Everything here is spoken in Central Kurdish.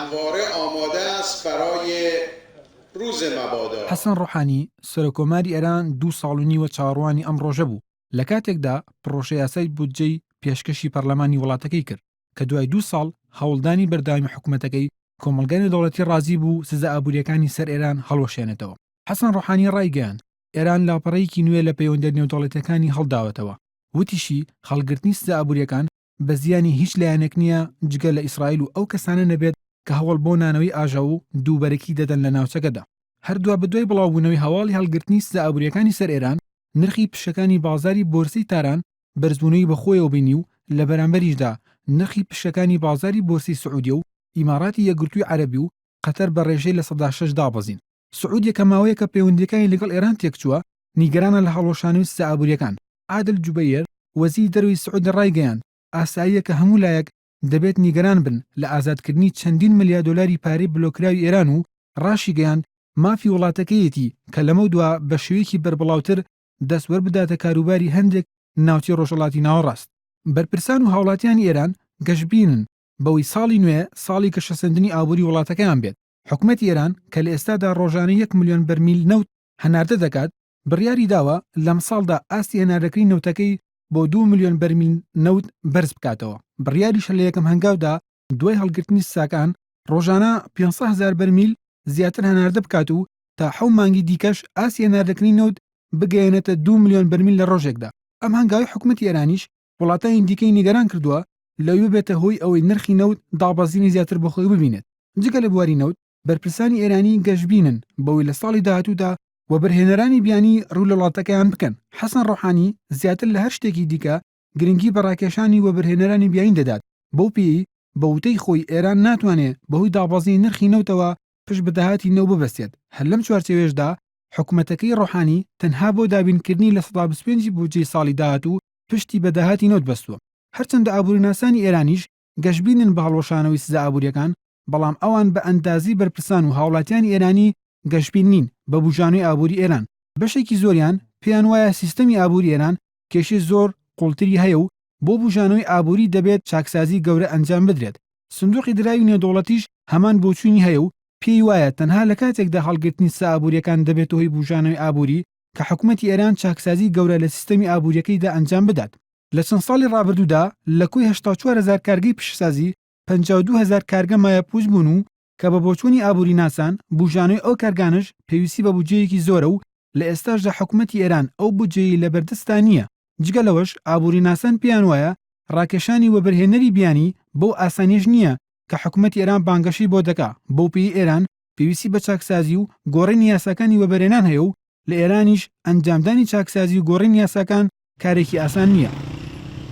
همواره آماده است برای روز مبادا. حەسەن ڕۆحانی، سەرۆککۆماری ئێران دوو ساڵ و نیوە چاوەڕوانی ئەم ڕۆژە بوو، لە کاتێکدا پڕۆژەیاسای بودجەی پێشکەشی پەرلەمانی وڵاتەکەی کرد، کە دوای دوو ساڵ هەوڵدانی بەردەوامی حکومەتەکەی، کۆمەڵگای نێودەوڵەتی ڕازی بوو سزا ئابوورییەکانی سەر ئێران هەڵوەشێنێتەوە. حەسەن ڕۆحانی ڕایگەیاند، ئێران لاپەڕەیەکی نوێ لە پەیوەندییە نێودەوڵەتییەکانی هەڵداوەتەوە، وتیشی، هەڵگرتنی سزا ئابوورییەکان بە زیانی هیچ لایەنێک نییە جگە لە ئیسرائیل و ئەو کەسانە نەبێت کە هەوڵ بۆ نانەوەی ئاژاوە و دووبەرەکی دەدەن لە ناوچەکەدا. هەر دوابەدوای بڵاوبوونەوەی هەواڵی هەڵگرتنی سزا ئابوورییەکانی سەر ئێران، نرخی پشکەکانی بازاری بۆرسەی تاران بەرزبوونەوەی بەخۆیەوە بینی و لە بەرامبەریشدا نرخی پشکەکانی بازاری بۆرسەی سعودیە و ئیماراتی یەکگرتووی عەرەبی و قەتەر بە ڕێژەی 6% دابەزین. سعودیە کە ماوەیەکە پەیوەندییەکانی لەگەڵ ئێران تێکچووە، نیگەرانە لە هەڵوەشانەوەی سزا ئابوورییەکان. عادل جوبەیر، وەزیری دەرەوەی سعودیە ڕایگەیاند، ئاساییە کە هەموو لایەک دەبێت نیگەران بن لە ئازادکردنی چەندین ملیار دۆلاری پارەی بلۆککراوی ئێران و ڕاشیگەیاند، مافی وڵاتەکەیەتی کە لەمەودوا بە شێوەیەکی بەربڵاوتر دەستوەربداتە کاروباری هەندێک ناوچەی ڕۆژهەڵاتی ناوەڕاست. بەرپرسان و هاوڵاتیانی ئێران گەشبینن بەوەی ساڵی نوێ ساڵی گەشەسەندنی ئابووری وڵاتەکەیان بێت. حکومەتی ئێران کە لە ئێستادا ڕۆژانە یەک ملیۆن بەرمیل نەوت هەناردە دەکات، بڕیاری داوە لەمساڵدا ئاستی هەناردەکردنی نەوتەکەی بۆ دوو ملیۆن بەرمیل نەوت بەرز بکاتەوە، بڕیاریشە لە یەکەم هەنگاودا دوای هەڵگرتنی سزاکان ڕۆژانە 500 هەزار بەرمیل زیاتر هەناردە بکات و تا حەو مانگی دیکەش ئاستی هەناردەکردنی نەوت بگەیەنێتە دوو ملیۆن بەرمیل لە ڕۆژێکدا. ئەم هەنگاوەی حکومەتی ئێرانیش وڵاتانی دیکەی نیگەران کردووە لەوەی ببێتە هۆی ئەوەی نرخی نەوت دابەزینی زیاتر بەخۆی ببینێت. جگە لە بواری نەوت، بەرپرسانی ئێرانی گەشبینن بەوەی لە ساڵی داهاتوودا وەبەرهێنەرانی بیانی ڕوو لە وڵاتەکەیان بکەن. حەسەن ڕۆحانی زیاتر لە هەر شتێکی دیکە گرنگی بە ڕاکێشانی وەبەرهێنەرانی بیانی دەدات، بەو پێیەی بە وتەی خۆی ئێران ناتوانێ بەهۆی دابەزینی نرخی نەوتەوە پشت بە داهاتی نەوت ببەستێت، هەر لەم چوارچێوەیەشدا حکومەتەکەی ڕۆحانی تەنها بۆ دابینکردنی 25% ی بودجەی ساڵی داهاتوو پشتی بە داهاتی نەوت بەستووە. هەرچەندە ئابووریناسانی ئێرانیش گەشبینن بە هەڵوەشانەوەی سزا ئابوورییەکان، بەڵام ئەوان بە ئەندازەی بەرپرسان و هاوڵاتیانی ئێرانی گەشبین نین بە بوژانەوەی ئابووری ئێران. بەشێکی زۆریان پێیان وایە سیستەمی ئابووری ئێران کێشەی زۆر قوڵتری هەیە و بۆ بوژانەوەی ئابووری دەبێت چاکسازی گەورە ئەنجام بدرێت. سندوقی دراوی نێودەوڵەتیش هەمان بۆچوونی هەیە و پێی وایە تەنها لە کاتێکدا هەڵگرتنی سزا ئابوورییەکان دەبێتە هۆی بوژانەوەی ئابووری کە حکومەتی ئێران چاکسازی گەورە لە سیستەمی ئابوورییەکەیدا ئەنجام بدات. لە چەند ساڵی ڕابردوودا لە کۆی 84 هەزار کارگەی پیشەسازی، 52 هەزار کارگە مایەپووچ بوون و کە بە بۆچوونی ئابووریناسان بوژانەوەی ئەو کارگانەش پێویستی بە بودجەیەکی زۆرە و لە ئێستاشدا حکومەتی ئێران ئەو بودجەیەی لەبەردەستدا نییە. جگە لەوەش ئابووریناسان پێیان وایە ڕاکێشانی وەبەرهێنەری بیانی بەو ئاسانییەش نییە کە حکومەتی ئێران بانگەشەی بۆ دەکا، بەو پێیەی ئێران پێویستی بە چاکسازی و گۆڕینی یاساکانی وەبەرهێنان هەیە و لە ئێرانیش ئەنجامدانی چاکسازی و گۆڕینی یاساکان کارێکی ئاسان نییە.